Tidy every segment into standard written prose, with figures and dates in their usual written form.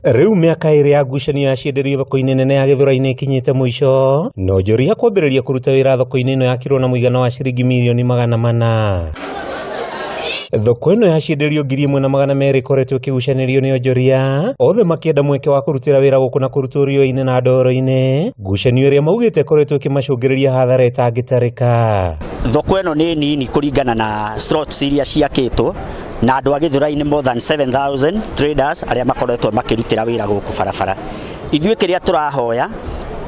Rĩu mĩaka ĩrĩ ya ngucanio ya cienderio thoko-inĩ nene ya Gĩthũrai-inĩ ĩkinyĩte mũico na onjoria kwambĩrĩria kũruta wĩra thoko-inĩ ĩno yakirwo na mũigana wa ciringi mirioni 400. Thoko ĩno ya cienderio 1,200 ĩkoretwo ĩkĩgucanĩrio nĩ onjoria othe makĩenda mweke wa kũrutĩra wĩra gũkũ na kũrutwo riũa-inĩ na ndoro-inĩ, ngucanio ĩrĩa maugĩte ĩkoretwo ĩkĩmacũngĩrĩria hathara ĩtangĩtarĩka. Thoko ĩno nĩ nini kũringana na slots iria ciakĩtwo na andũ a Gĩthũrai nĩ more than 7000 traders arĩa makoretwo makĩrutĩra wĩra gũkũ barabara. Ithuĩ kĩrĩa tũrahoya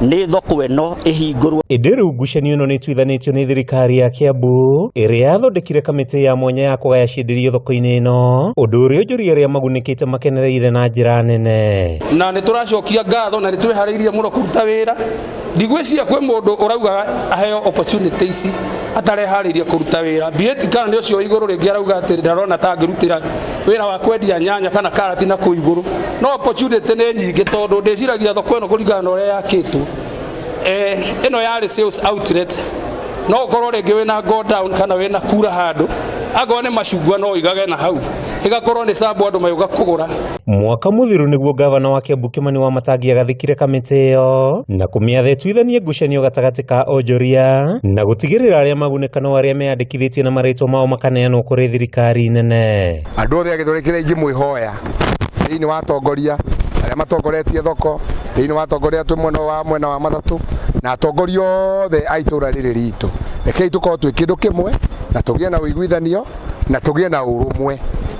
nĩ thoko ĩno ĩhingũrwo. Ĩndĩ rĩu ngucanio ĩno nĩ ĩtuithanĩtio nĩ thirikari ya Kiambu ĩrĩa yathondekire kamĩtĩ ya mwanya ya kũgaya cienderio thoko-inĩ ĩno, ũndũ ũrĩa onjoria arĩa magunĩkĩte makenereire na njĩra nene. Na nĩ tũracokia ngatho na nĩ twĩharĩirie mũno kũruta wĩra. Ndigwĩciria kwĩ mũndũ ũrauga aheo opportunity ici atareharĩirie kũruta wĩra. Be kana nĩ ũcio igũrũ rĩngĩ arauga atĩ ndarona ta angĩrutĩra wĩra wa kwendia nyanya kana karati na kũu igũrũ. No opportunity nĩ nyingĩ tondũ ndĩciragia thoko ĩno kũringana na ũrĩa yakĩtwo, ĩno yarĩ sales outlet. No ũkorwo rĩngĩ wĩna go down kana wĩna kura handũ, akorwo nĩ macungwa no ũigage na hau, ĩgakorwo nĩ sambo andũ magĩũka kũgũra. Mwaka mũthiru nĩguo gavana wa Kiambu Kimani Wamatangi agathĩkire kamĩtĩ ĩyo na kũmĩatha ĩtuithanie ngucanio gatagatĩ ka onjoria na gũtigĩrĩra arĩa magunĩka no arĩa meyandĩkithĩtie na marĩtwa mao makaneanwo kũrĩ thirikari nene. Andũ othe a Gĩthũrai, kĩrĩa ingĩmwĩhoya thĩinĩ wa atongoria arĩa matongoretie thoko, thĩinĩ wa atongoria twĩ mwena wa matatũ na atongoria othe a itũra rĩrĩ ritũ, rekei tũkorwo twĩ kĩndũ kĩmwe na tũgĩe na ũiguithanio na tũgĩe na ũrũmwe,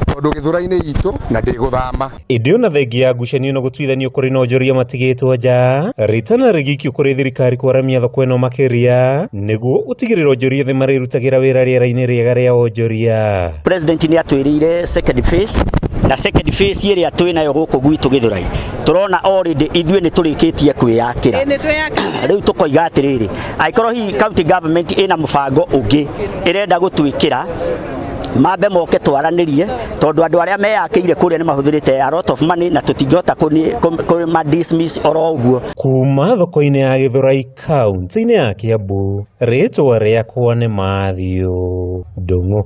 tondũ Gĩthũrai-inĩ itũ na ndĩgũthama. Ĩndĩ ona thengia ya ngucanio na gũtuithanio kũrĩ na onjoria matigĩtwo nja, ritana rĩgĩikio kũrĩ thirikari kwaramia thoko ĩno makĩria nĩguo gũtigĩrĩra onjoria othe marĩrutagĩra wĩra rĩera-inĩ rĩega rĩa onjoria. President nĩ atwĩrĩire second phase, na second phase ĩrĩa twĩ nayo gũkũ gwitũ Gĩthũrai tũrona already ithuĩ nĩ tũrĩkĩtie kwĩyakĩra. Rĩu tũkoiga atĩrĩrĩ, angĩkorwo hihi county government ĩna mũbango ũngĩ ĩrenda gũtwĩkĩra, mambe moke twaranĩrie, tondũ andũ arĩa meyakĩire kũrĩa nĩ mahũthĩrĩte a lot of money na tũtingĩhota kũma dismiss oro ũguo. Kuma thoko-inĩ ya Gĩthũrai, kaunti-inĩ ya Kiambu, rĩtwa rĩakwa nĩ Matthew Ndung'u.